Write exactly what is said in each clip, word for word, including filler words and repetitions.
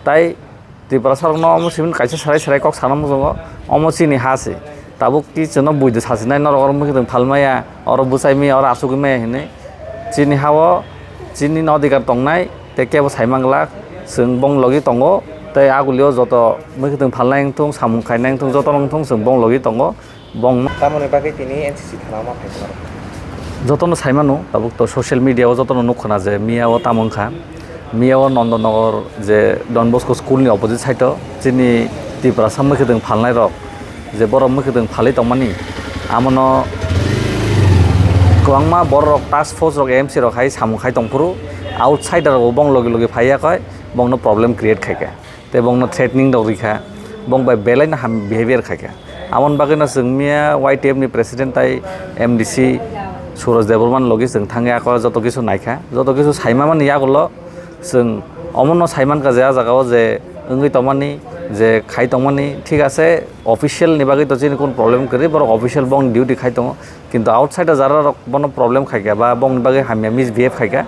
Tai Tiprasarokno omo simi kaisa serai serai kok sana muchungo, omo chini ha se. Tabuk ki chwngno buido sasinai, norok oro mwkhwtwng phalmaya, oro bwsai maya, oro achugwi maya hinwi. Chini ha-o chini no adhikar tongnai, tei kebo sai manglak, chwng bong logi tongo. Tei agulio joto mwkhwtwng phalnai wngthung, samung khainai wngthung, jotono wngthung chwng bong logi tongo. Bong Tamoni bagwi tini N C C thana ma phai khna rw. Jotono sai mano, tabuk to social media o jotono nuk khna je miya o tamo wngkha. Miya o Nondonogor je Don Bosco school ni opposite side o chini Tiprasa mwkhwtwng phalnai rok je borok mwkhwtwng phalwi tongmani, amono kwbangma borok rok task force rok M C rok hai samung khai tongphuru, outsider rok bong logi logi phaiya khe bongno problem create khaikha. Tei bongno threatening rok rikha, bong bai belai no ham behavior khaikha. Amoni bagwi no chwng miya Y T F ni president tai M D C Suraj Debbarma ni logi chwng thangwi ako joto kisu naikha, joto kisu saima mani yagulo chwng omono saimankha je ah jagao je wngwi tongmani, je khai tongmani thik ase, official ni bagwi to chini kun problem kwrwi, borok official bong duty khai tongo. Kintu outside o jara rok bono problem khaikha ba bongni bagwi hamya misbehave khaikha,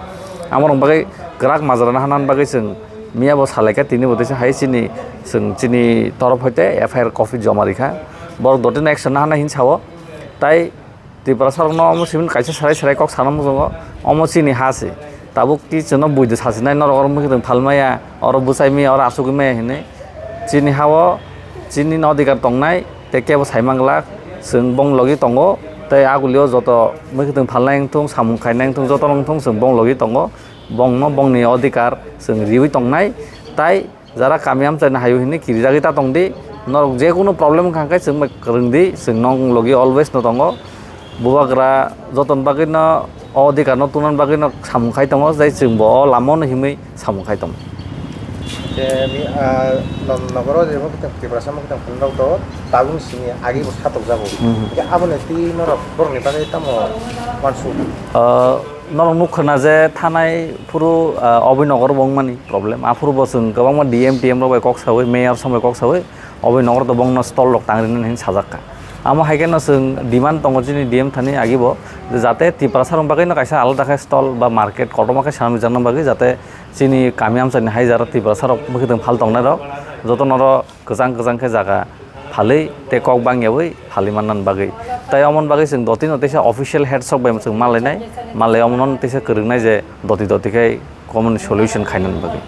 amorok bagwi kwrak majra na hanani bagwi chwng miya bo salaikha, tini bo teisa hai chini chwng chini torof hoite F I R copy joma rikha, borok dotino action na hana hin sao. Tai Tiprasa rokno omo simi kaisa serai serai kok sana muchungo, omo chini ha se. Tabuk ki chwngno buido sasinai, norok oro mwkhwtwng phalmaya, oro bwsai maya, oro achugwi maya hinwi. Chini ha-o chini no adhikar tongnai, tei kebo sai manglak, chwng bong logi tongo. Tei agulio joto mwkhwtwng phalnai wngthung, samung khainai wngthung, jotono wngthung chwng bong logi tongo. Bongno bongni adhikar chwng riwi tongnai. Tai jara kami amchaini hayo hinwi kirijagwi ta tongdi. Norok jekunu problem wngkha hwnkhe chwng bai kwrwngdi, chwng nong logi always no tongo. Bubagra jotoni bagwino o adhikar no tungna bagwino samung khai tongo, tei chwngbo o lama no himwi samung khai tongo. Je mi, ah, nom nogoro je mo kitang Tiprasa mo kitang phunrok do tabung simi agi bo satok jago. Mhm. Hingke aboni twi norok borokni bagwi tamo wansuk? Ah, norok nuk khna je thanai phuru, ah, Oboi nogor bo wngmani problem. Aphuru bo chwng kwbangma D M T M rok bai kok sawi, mayor song bai kok sawi, Oboi nogor do bongno stall rok tangrinani hinwi sajak kha. Amo hai kheno chwng demand tongo chini D M thani agi bo, je jate Tiprasa rok bagwi no kaisa alada khe stall ba market kotorma khe swnam rijakna bagwi, jate chini kami amchaini hai jara Tiprasa rok mwkhwtwng phal tongnai rok joto noro kwchang kwchang khe jaga phalwi tei kok bangyawi phalwi manna bagwi. Tai omoni bagwi chwng dotino teisa official head sok bai chwng malainai, malai omono teisa kwrwngnai je doti doti khe common solution khaina bagwi.